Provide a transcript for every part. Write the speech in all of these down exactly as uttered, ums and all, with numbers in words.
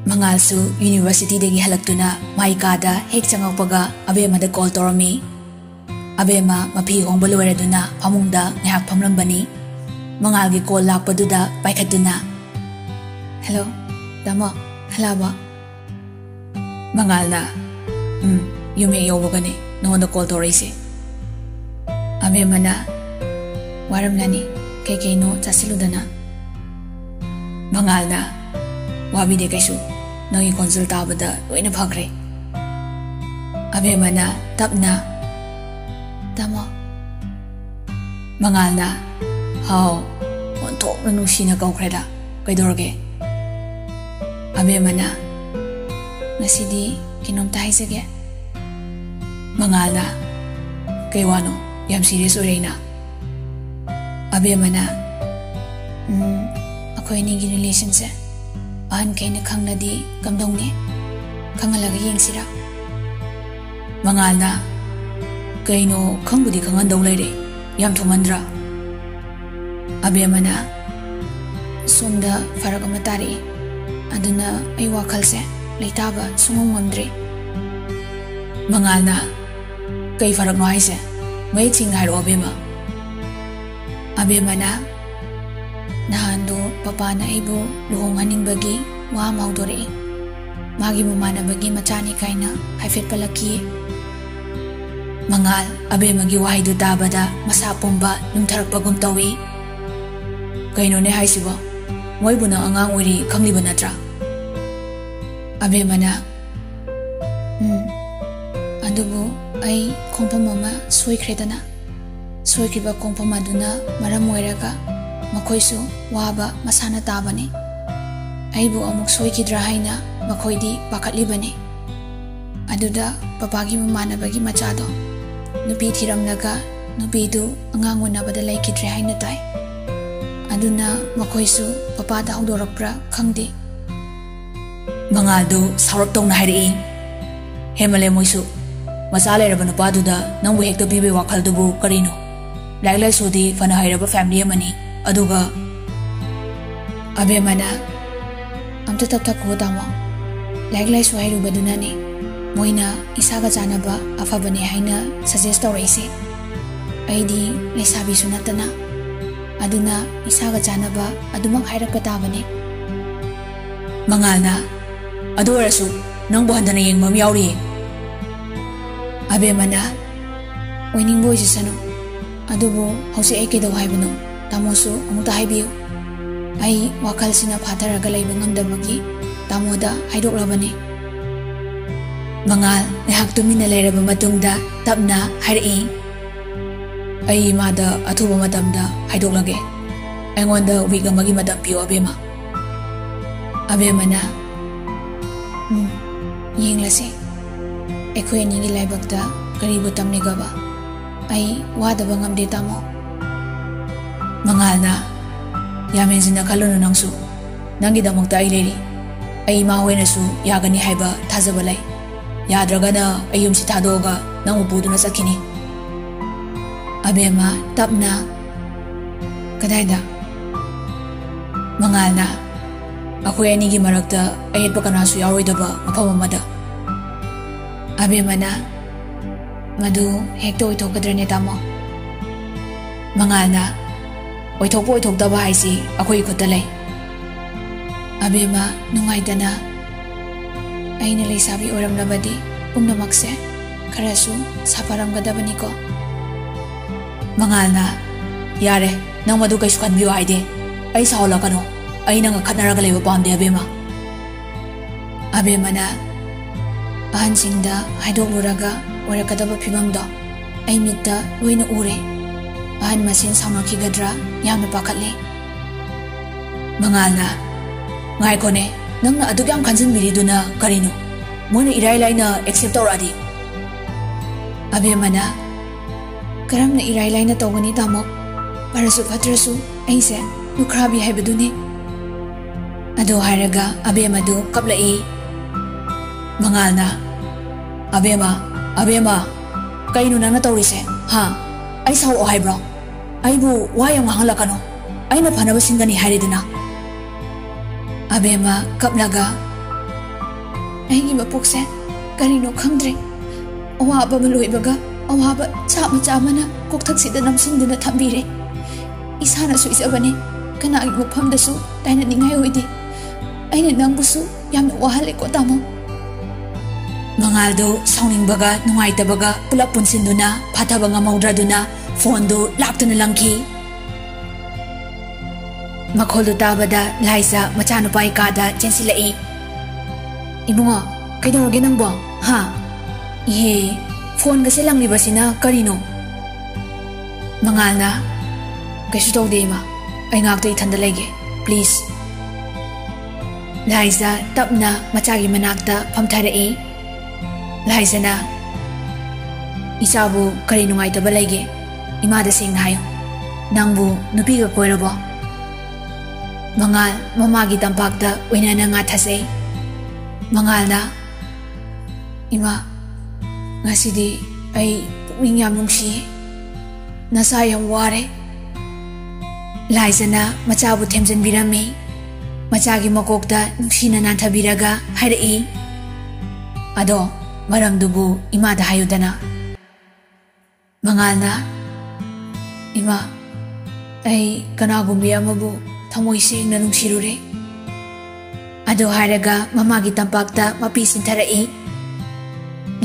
ꯃꯉꯥꯜꯁꯨ universityꯗꯒꯤ ꯍꯜꯂꯛꯇꯨꯅ ꯃꯥꯏ ꯀꯥꯗ ꯍꯦꯛ ꯆꯪꯉꯛꯄꯒ ꯑꯕꯦꯝꯃꯗ call ꯇꯧꯔꯝꯃꯤ꯫ ꯑꯕꯦꯝꯃ ꯃꯐꯤ ꯍꯣꯡꯕ ꯂꯣꯏꯔꯗꯨꯅ ꯐꯃꯨꯡꯗ ꯉꯥꯏꯍꯥꯛ ꯐꯝꯂꯝꯕꯅꯤ꯫ ꯃꯉꯥꯜꯒꯤ call ꯂꯥꯛꯄꯗꯨꯗ ꯄꯥꯏꯈꯠꯇꯨꯅ, "Hello, ꯇꯥꯃꯣ, ꯍꯜꯂꯛꯑꯕꯣ?" ꯃꯉꯥꯜꯅ, "ꯎꯝ, ꯌꯨꯝ ꯍꯦꯛ ꯌꯧꯕꯒꯅꯤ ꯅꯉꯣꯟꯗ call ꯇꯧꯔꯛꯏꯁꯦ꯫" ꯑꯕꯦꯝꯃꯅ, "ꯋꯥꯔꯝꯂꯅꯤ, ꯀꯩꯀꯩꯅꯣ ꯆꯥꯁꯤꯜꯂꯨꯗꯅ꯫" ꯃꯉꯥꯜꯅ, "ꯋꯥꯕꯤꯗꯦ ꯀꯩꯁꯨ, ꯅꯪꯒꯤ ꯈꯣꯟꯖꯦꯜ ꯇꯥꯕꯗ ꯂꯣꯏꯅ ꯐꯈ꯭ꯔꯦ꯫" ꯑꯕꯦꯝꯃꯅ ꯇꯞꯅ, "ꯇꯥꯃꯣ꯫" ꯃꯉꯥꯜꯅ, "ꯍꯥꯎ꯫" ꯑꯣꯟꯊꯣꯛꯅ ꯅꯨꯡꯁꯤꯅ ꯀꯧꯈ꯭ꯔꯦꯗ꯫ "ꯀꯩꯗꯧꯔꯒꯦ?" ꯑꯕꯦꯝꯃꯅ, "ꯉꯁꯤꯗꯤ ꯀꯩꯅꯣꯝꯇ ꯍꯥꯏꯖꯒꯦ꯫" ꯃꯉꯥꯜꯅ, "ꯀꯩ ꯋꯥꯅꯣ? ꯌꯥꯝ serious ꯑꯣꯏꯔꯦꯅ꯫" ꯑꯕꯦꯝꯃꯅ, "ꯎꯝ, ꯑꯩꯈꯣꯏ ꯑꯅꯤꯒꯤ relationꯁꯦ ꯑꯍꯟꯈꯩꯅ ꯈꯪꯂꯗꯤ ꯀꯝꯗꯧꯅꯤ? ꯈꯪꯍꯜꯂꯒ ꯌꯦꯡꯁꯤꯔꯥ?" ꯃꯉꯥꯜꯅ, "ꯀꯩꯅꯣ, ꯈꯪꯕꯨꯗꯤ ꯈꯪꯍꯟꯗꯧ ꯂꯩꯔꯦ, ꯌꯥꯝ ꯊꯨꯃꯟꯗ꯭ꯔꯥ?" ꯑꯕꯦꯝꯃꯅ, "ꯁꯣꯝꯗ ꯐꯔꯛ ꯑꯃ ꯇꯥꯔꯛꯏ, ꯑꯗꯨꯅ ꯑꯩ ꯋꯥꯈꯜꯁꯦ ꯂꯩꯇꯥꯕ ꯁꯨꯡꯉꯝ ꯉꯝꯗ꯭ꯔꯤ꯫" ꯃꯉꯥꯜꯅ, "ꯀꯩ ꯐꯔꯛꯅꯣ ꯍꯥꯏꯁꯦ? ꯃꯌꯦꯛ ꯁꯦꯡꯅ ꯍꯥꯏꯔꯛꯑꯣ, ꯑꯕꯦꯝꯃ꯫" ꯑꯕꯦꯝꯃꯅ, "ꯅꯍꯥꯟꯗꯣ ꯄꯄꯥꯅ ꯑꯩꯕꯨ ꯂꯨꯍꯣꯡꯍꯟꯅꯤꯡꯕꯒꯤ ꯋꯥ ꯑꯃ ꯍꯧꯗꯣꯔꯛꯏ꯫ ꯃꯥꯒꯤ ꯃꯃꯥꯟꯅꯕꯒꯤ ꯃꯆꯥꯅꯤ ꯀꯥꯏꯅ ꯍꯥꯏꯐꯦꯠ ꯄꯜꯂꯛꯈꯤ꯫" ꯃꯉꯥꯜ, ꯑꯕꯦꯝꯃꯒꯤ ꯋꯥꯍꯩꯗꯨ ꯇꯥꯕꯗ ꯃꯁꯥ ꯄꯨꯝꯕ ꯂꯨꯝꯊꯔꯛꯄꯒꯨꯝ ꯇꯧꯏ꯫ "ꯀꯩꯅꯣꯅꯦ ꯍꯥꯏꯁꯤꯕꯣ? ꯃꯣꯏꯕꯨ ꯅꯪ ꯑꯉꯥꯡ ꯑꯣꯏꯔꯤ ꯈꯪꯂꯤꯕ ꯅꯠꯇ꯭ꯔꯥ?" ꯑꯕꯦꯝꯃꯅ, "ꯎꯝ, ꯑꯗꯨꯕꯨ ꯑꯩ ꯈꯣꯡꯐꯝ ꯑꯃ ꯁꯣꯏꯈ꯭ꯔꯦꯗꯅ꯫ ꯁꯣꯏꯈ꯭ꯔꯤꯕ ꯈꯣꯡꯐꯝ ꯑꯗꯨꯅ ꯃꯔꯝ ꯑꯣꯏꯔꯒ ꯃꯈꯣꯏꯁꯨ ꯋꯥꯕ ꯃꯁꯥꯅ ꯇꯥꯕꯅꯤ꯫ ꯑꯩꯕꯨ ꯑꯃꯨꯛ ꯁꯣꯏꯈꯤꯗ꯭ꯔꯥ ꯍꯥꯏꯅ ꯃꯈꯣꯏꯗꯤ ꯄꯥꯈꯠꯂꯤꯕꯅꯤ꯫ ꯑꯗꯨꯗ ꯄꯄꯥꯒꯤ ꯃꯃꯥꯟꯅꯕꯒꯤ ꯃꯆꯥꯗꯣ ꯅꯨꯄꯤ ꯊꯤꯔꯝꯂꯒ ꯅꯨꯄꯤꯗꯨ ꯑꯉꯥꯡ ꯎꯅꯕꯗ ꯂꯩꯈꯤꯗ꯭ꯔꯦ ꯍꯥꯏꯅ ꯇꯥꯏ꯫ ꯑꯗꯨꯅ ꯃꯈꯣꯏꯁꯨ ꯄꯄꯥꯗ ꯍꯧꯗꯣꯔꯛꯄ꯭ꯔꯥ ꯈꯪꯗꯦ꯫" ꯃꯉꯥꯜꯗꯨ ꯁꯥꯎꯔꯞ ꯇꯧꯅ ꯍꯥꯏꯔꯛꯏ, "ꯍꯦꯃꯂꯦ ꯃꯣꯏꯁꯨ꯫ ꯃꯆꯥ ꯂꯩꯔꯕ ꯅꯨꯄꯥꯗꯨꯗ ꯅꯪꯕꯨ ꯍꯦꯛꯇ ꯄꯤꯕꯩ ꯋꯥꯈꯜꯗꯨꯕꯨ ꯀꯔꯤꯅꯣ? ꯂꯥꯏꯔꯤꯛ ꯂꯥꯏꯁꯨꯗꯤ ꯐꯅ ꯍꯩꯔꯕ family ꯑꯃꯅꯤ꯫ ꯑꯗꯨꯒ" ꯑꯕꯦꯝꯃꯅ, ꯑꯝꯇ ꯇꯞꯊꯈꯣ ꯇꯥꯃꯣ꯫ ꯂꯥꯏꯔꯤꯛ ꯂꯥꯏꯁꯨ ꯍꯩꯔꯨꯕꯗꯨꯅꯅꯦ ꯃꯣꯏꯅ ꯏꯁꯥꯒ ꯆꯥꯟꯅꯕ ꯑꯐꯕꯅꯦ ꯍꯥꯏꯅ suggest ꯇꯧꯔꯛꯏꯁꯦ꯫ ꯑꯩꯗꯤ ꯂꯩꯁꯥꯕꯤꯁꯨ ꯅꯠꯇꯅ꯫ ꯑꯗꯨꯅ ꯏꯁꯥꯒ ꯆꯥꯟꯅꯕ ꯑꯗꯨꯃꯛ ꯍꯥꯏꯔꯛꯄ ꯇꯥꯕꯅꯦ꯫ ꯃꯉꯥꯜꯅ, "ꯑꯗꯨ ꯑꯣꯏꯔꯁꯨ ꯅꯪꯕꯨ ꯍꯟꯊꯅ ꯌꯦꯡꯕ ꯑꯃ ꯌꯥꯎꯔꯤꯌꯦ꯫" ꯑꯕꯦꯝꯃꯅ, "ꯑꯣꯏꯅꯤꯡꯕ ꯑꯣꯏꯖꯁꯅꯨ꯫ ꯑꯗꯨꯕꯨ ꯍꯧꯖꯤꯛ ꯑꯩ ꯀꯩꯗꯧ ꯍꯥꯏꯕꯅꯣ? ꯇꯥꯃꯣꯁꯨ ꯑꯃꯨꯛꯇ ꯍꯥꯏꯕꯤꯌꯨ꯫" ꯑꯩ ꯋꯥꯈꯜꯁꯤꯅ ꯐꯥꯊꯔꯒ ꯂꯩꯕ ꯉꯝꯗꯕꯒꯤ ꯇꯥꯃꯣꯗ ꯍꯥꯏꯗꯣꯛꯂꯕꯅꯤ꯫ ꯃꯉꯥꯜ ꯉꯥꯏꯍꯥꯛ ꯇꯨꯃꯤꯟꯅ ꯂꯩꯔꯕ ꯃꯇꯨꯡꯗ ꯇꯞꯅ ꯍꯥꯏꯔꯛꯏ, "ꯑꯩ ꯏꯃꯥꯗ ꯑꯊꯨꯕ ꯃꯇꯝꯗ ꯍꯥꯏꯗꯣꯛꯂꯒꯦ꯫ ꯑꯩꯉꯣꯟꯗ week ꯑꯃꯒꯤ ꯃꯇꯝ ꯄꯤꯌꯨ, ꯑꯕꯦꯝꯃ꯫" ꯑꯕꯦꯝꯃꯅ, "ꯎꯝ, ꯌꯦꯡꯂꯁꯤ꯫ ꯑꯩꯈꯣꯏ ꯑꯅꯤꯒꯤ ꯂꯥꯏꯕꯛꯇ ꯀꯔꯤꯕꯨ ꯇꯝꯂꯤꯒꯕ? ꯑꯩ ꯋꯥꯗꯕ ꯉꯝꯗꯦ, ꯇꯥꯃꯣ꯫" ꯃꯉꯥꯜꯅ, "ꯌꯥꯝ ꯍꯦꯟꯖꯤꯟꯅ ꯈꯜꯂꯨꯅꯨ ꯅꯪꯁꯨ꯫ ꯅꯪꯒꯤꯗꯃꯛꯇ ꯑꯩ ꯂꯩꯔꯤ꯫ ꯑꯩ ꯏꯃꯥ ꯍꯣꯏꯅꯁꯨ ꯌꯥꯒꯅꯤ ꯍꯥꯏꯕ ꯊꯥꯖꯕ ꯂꯩ꯫ ꯌꯥꯗ꯭ꯔꯒꯅ ꯑꯩ ꯌꯨꯝꯁꯤ ꯊꯥꯗꯣꯛꯑꯒ ꯅꯪꯕꯨ ꯄꯨꯗꯨꯅ ꯆꯠꯈꯤꯅꯤ꯫" ꯑꯕꯦꯝꯃ ꯇꯞꯅ, "ꯀꯗꯥꯏꯗ?" ꯃꯉꯥꯜꯅ, "ꯑꯩꯈꯣꯏ ꯑꯅꯤꯒꯤ ꯃꯔꯛꯇ ꯑꯌꯦꯠꯄ ꯀꯅꯥꯁꯨ ꯌꯥꯎꯔꯣꯏꯗꯕ ꯃꯐꯝ ꯑꯃꯗ꯫" ꯑꯕꯦꯝꯃꯅ, "ꯃꯗꯨ ꯍꯦꯛꯇ ꯑꯣꯏꯊꯣꯛꯀꯗ꯭ꯔꯅꯦ, ꯇꯥꯃꯣ?" ꯃꯉꯥꯜꯅ, "ꯑꯣꯏꯊꯣꯛꯄ ꯑꯣꯏꯊꯣꯛꯇꯕ ꯍꯥꯏꯁꯤ ꯑꯩꯈꯣꯏꯒꯤ ꯈꯨꯠꯇ ꯂꯩ꯫" ꯑꯕꯦꯝꯃ ꯅꯨꯡꯉꯥꯏꯇꯅ, "ꯑꯩꯅ ꯂꯩꯁꯥꯕꯤ ꯑꯣꯏꯔꯝꯂꯕꯗꯤ ꯄꯨꯝꯅꯃꯛꯁꯦ ꯈꯔꯁꯨ ꯁꯥꯐꯔꯝꯒꯗꯕꯅꯤꯀꯣ꯫" ꯃꯉꯥꯜꯅ, "ꯌꯥꯔꯦ, ꯅꯪ ꯃꯗꯨ ꯀꯩꯁꯨ ꯈꯟꯕꯤꯌꯨ ꯍꯥꯏꯗꯦ꯫ ꯑꯩ ꯁꯥꯎꯍꯜꯂꯛꯀꯅꯨ꯫ ꯑꯩ ꯅꯪꯒ ꯈꯠꯅꯔꯒ ꯂꯩꯕ ꯄꯥꯝꯗꯦ, ꯑꯕꯦꯝꯃ꯫" ꯑꯕꯦꯝꯃꯅ, "ꯑꯍꯟꯁꯤꯡꯗ ꯍꯥꯏꯗꯣꯛꯂꯨꯔꯒ ꯑꯣꯏꯔꯛꯀꯗꯕ ꯐꯤꯕꯝꯗꯣ ꯑꯩ ꯃꯤꯠꯇ ꯂꯣꯏꯅ ꯎꯔꯦ꯫ ꯑꯍꯟ ꯃꯁꯦꯟ ꯁꯥꯎꯅꯈꯤꯒꯗ꯭ꯔꯥ ꯌꯥꯝꯅ ꯄꯥꯈꯠꯂꯦ꯫" ꯃꯉꯥꯜꯅ, "ꯉꯥꯏꯈꯣꯅꯦ, ꯅꯪꯅ ꯑꯗꯨꯛ ꯌꯥꯝ ꯈꯟꯖꯤꯟꯕꯤꯔꯤꯗꯨꯅ ꯀꯔꯤꯅꯣ? ꯃꯣꯏꯅ ꯏꯔꯥꯏ ꯂꯥꯏꯅ accept ꯇꯧꯔꯛꯑꯗꯤ?" ꯑꯕꯦꯝꯃꯅ, "ꯀꯔꯝꯅ ꯏꯔꯥꯏ ꯂꯥꯏꯅ ꯇꯧꯒꯅꯤ, ꯇꯥꯃꯣ? ꯐꯔꯁꯨ ꯐꯠꯇ꯭ꯔꯁꯨ ꯑꯩꯁꯦ ꯂꯨꯈ꯭ꯔꯥꯕꯤ ꯍꯥꯏꯕꯗꯨꯅꯤ꯫" ꯑꯗꯨ ꯍꯥꯏꯔꯒ ꯑꯕꯦꯝꯃꯗꯨ ꯀꯞꯂꯛꯏ꯫ ꯃꯉꯥꯜꯅ, "ꯑꯕꯦꯝꯃ, ꯑꯕꯦꯝꯃ, ꯀꯩꯅꯣ ꯅꯪꯅ ꯇꯧꯔꯤꯁꯦ? ꯍꯥ? ꯑꯩ ꯁꯥꯎꯔꯛꯑꯣ ꯍꯥꯏꯕ꯭ꯔꯣ? ꯑꯩꯕꯨ ꯋꯥ ꯌꯥꯝ ꯉꯥꯡꯍꯜꯂꯛꯀꯅꯨ꯫ ꯑꯩꯅ ꯐꯅꯕ ꯁꯤꯟꯒꯅꯤ ꯍꯥꯏꯔꯦꯗꯅ꯫" ꯑꯕꯦꯝꯃ ꯀꯞꯂꯒ, "ꯑꯩꯒꯤ ꯃꯄꯣꯛꯁꯦ ꯀꯔꯤꯅꯣ ꯈꯪꯗ꯭ꯔꯦ꯫ ꯑꯋꯥꯕ ꯑꯃ ꯂꯣꯏꯕꯒ ꯑꯋꯥꯕ ꯆꯥꯃ ꯆꯥꯃꯅ ꯀꯣꯛꯊꯛꯁꯤꯗ ꯅꯝꯁꯤꯟꯗꯨꯅ ꯊꯝꯕꯤꯔꯦ꯫ ꯏꯁꯥꯅ ꯁꯣꯏꯖꯕꯅꯦ, ꯀꯅꯥꯒꯤ ꯃꯐꯝꯗꯁꯨ ꯇꯥꯏꯅꯅꯤꯡꯉꯥꯏ ꯑꯣꯏꯗꯦ꯫ ꯑꯩꯅ ꯅꯪꯕꯨꯁꯨ ꯌꯥꯝꯅ ꯋꯥꯍꯜꯂꯦꯀꯣ, ꯇꯥꯃꯣ꯫" ꯃꯉꯥꯜꯗꯨ ꯁꯥꯎꯅꯤꯡꯕꯒ ꯅꯨꯡꯉꯥꯏꯇꯕꯒ ꯄꯨꯂꯞ ꯄꯨꯟꯁꯤꯟꯗꯨꯅ ꯐꯥꯊꯕ ꯉꯝꯍꯧꯗ꯭ꯔꯗꯨꯅ ꯐꯣꯟꯗꯨ ꯂꯥꯛꯇꯨꯅ ꯂꯪꯈꯤ꯫ ꯃꯈꯣꯜꯗꯨ ꯇꯥꯕꯗ ꯂꯥꯏꯖ ꯃꯆꯥꯅꯨꯄꯥꯒꯤ ꯀꯥꯗ ꯆꯦꯟꯁꯤꯜꯂꯛꯏ꯫ "ꯏꯕꯨꯡꯉꯣ, ꯀꯩꯗꯧꯔꯒꯦ ꯅꯪꯕꯣ? ꯍꯥ? ꯏꯍꯦ, ꯐꯣꯟꯒꯁꯦ ꯂꯪꯂꯤꯕꯁꯤꯅ ꯀꯔꯤꯅꯣ?" ꯃꯉꯥꯜꯅ, "ꯀꯩꯁꯨ ꯇꯧꯗꯦ ꯏꯃꯥ, ꯑꯩ ꯉꯥꯛꯇ ꯏꯊꯟꯗ ꯂꯩꯒꯦ, please꯫" ꯂꯥꯏꯖ ꯇꯞꯅ ꯃꯆꯥꯒꯤ ꯃꯅꯥꯛꯇ ꯐꯝꯊꯔꯛꯏ꯫ ꯂꯥꯏꯖꯅ, "ꯏꯆꯥꯕꯨ ꯀꯔꯤ ꯅꯨꯡꯉꯥꯏꯇꯕ ꯂꯩꯒꯦ? ꯏꯃꯥꯗ ꯁꯦꯡꯅ ꯍꯥꯏꯌꯨ꯫ ꯅꯪꯕꯨ ꯅꯨꯄꯤꯒ ꯀꯣꯏꯔꯕꯣ?" ꯃꯉꯥꯜ ꯃꯃꯥꯒꯤ ꯇꯝꯄꯥꯛꯇ ꯑꯣꯏꯅꯅ ꯉꯥꯊꯖꯩ꯫ ꯃꯉꯥꯜꯅ, "ꯏꯃꯥ, ꯉꯁꯤꯗꯤ ꯑꯩ ꯄꯨꯛꯅꯤꯡ ꯌꯥꯝ ꯅꯨꯡꯁꯤꯌꯦ꯫ ꯅꯁꯥ ꯌꯥꯝ ꯋꯥꯔꯦ꯫" ꯂꯥꯏꯖꯅ ꯃꯆꯥꯕꯨ ꯊꯦꯝꯖꯤꯟꯕꯤꯔꯝꯃꯤ꯫ ꯃꯆꯥꯒꯤ ꯃꯀꯣꯛꯇ ꯅꯨꯡꯁꯤꯅ ꯅꯥꯟꯊꯕꯤꯔꯒ ꯍꯥꯏꯔꯛꯏ, "ꯑꯗꯣ ꯃꯔꯝꯗꯨꯕꯨ ꯏꯃꯥꯗ ꯍꯥꯏꯌꯨꯗꯅ꯫" ꯃꯉꯥꯜꯅ, "ꯏꯃꯥ, ꯑꯩ ꯀꯅꯥꯒꯨꯝꯕꯤ ꯑꯃꯕꯨ ꯊꯃꯣꯏ ꯁꯦꯡꯅ ꯅꯨꯡꯁꯤꯔꯨꯔꯦ꯫" ꯑꯗꯨ ꯍꯥꯏꯔꯒ ꯃꯃꯥꯒꯤ ꯇꯝꯄꯥꯛꯇ ꯃꯄꯤ ꯁꯤꯟꯊꯔꯛꯏ꯫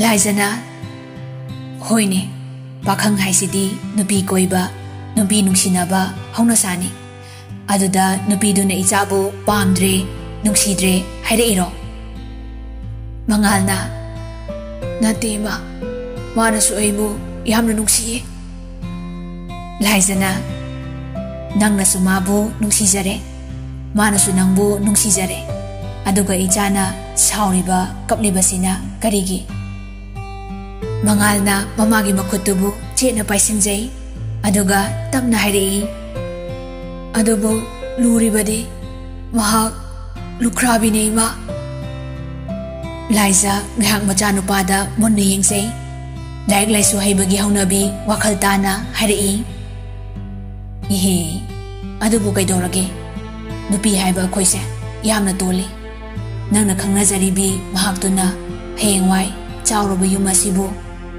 ꯂꯥꯏꯖꯅ, "ꯍꯣꯏꯅꯦ, ꯄꯥꯈꯪ ꯍꯥꯏꯁꯤꯗꯤ ꯅꯨꯄꯤ ꯀꯣꯏꯕ, ꯅꯨꯄꯤ ꯅꯨꯡꯁꯤꯅꯕ ꯍꯧꯅꯁꯥꯅꯤ꯫ ꯑꯗꯨꯗ ꯅꯨꯄꯤꯗꯨꯅ ꯏꯆꯥꯕꯨ ꯄꯥꯝꯗ꯭ꯔꯦ, ꯅꯨꯡꯁꯤꯗ꯭ꯔꯦ ꯍꯥꯏꯔꯛꯏꯔꯣ?" ꯃꯉꯥꯜꯅ, "ꯅꯠꯇꯦ ꯏꯃꯥ, ꯃꯥꯅꯁꯨ ꯑꯩꯕꯨ ꯌꯥꯝꯅ ꯅꯨꯡꯁꯤꯌꯦ꯫" ꯂꯥꯏꯖꯅ, "ꯅꯪꯅꯁꯨ ꯃꯥꯕꯨ ꯅꯨꯡꯁꯤꯖꯔꯦ, ꯃꯥꯅꯁꯨ ꯅꯪꯕꯨ ꯅꯨꯡꯁꯤꯖꯔꯦ, ꯑꯗꯨꯒ ꯏꯆꯥꯅ ꯁꯥꯎꯔꯤꯕ, ꯀꯞꯂꯤꯕꯁꯤꯅ ꯀꯔꯤꯒꯤ?" ꯃꯉꯥꯜꯅ ꯃꯃꯥꯒꯤ ꯃꯈꯨꯠꯇꯨꯕꯨ ꯆꯦꯠꯅ ꯄꯥꯏꯁꯤꯟꯖꯩ, ꯑꯗꯨꯒ ꯇꯞꯅ ꯍꯥꯏꯔꯛꯏ, "ꯑꯗꯨꯕꯨ ꯂꯨꯔꯤꯕꯗꯤ ꯃꯍꯥꯛ ꯂꯨꯈ꯭ꯔꯥꯕꯤꯅꯦ, ꯏꯃꯥ꯫" ꯂꯥꯏꯖ ꯉꯥꯏꯍꯥꯛ ꯃꯆꯥꯅꯨꯄꯥꯗ ꯃꯨꯟꯅ ꯌꯦꯡꯖꯩ꯫ ꯂꯥꯏꯔꯤꯛ ꯂꯥꯏꯁꯨ ꯍꯩꯕꯒꯤ ꯍꯧꯅꯕꯤ ꯋꯥꯈꯜ ꯇꯥꯅ ꯍꯥꯏꯔꯛꯏ, "ꯏꯍꯦ, ꯑꯗꯨꯕꯨ ꯀꯩꯗꯧꯔꯒꯦ? ꯅꯨꯄꯤ ꯍꯥꯏꯕ ꯑꯩꯈꯣꯏꯁꯦ ꯌꯥꯝꯅ ꯇꯣꯜꯂꯤ꯫ ꯅꯪꯅ ꯈꯪꯅꯖꯔꯤꯕꯤ ꯃꯍꯥꯛꯇꯨꯅ ꯍꯌꯦꯡꯋꯥꯏ ꯆꯥꯎꯔꯕ ꯌꯨꯝ ꯑꯁꯤꯕꯨ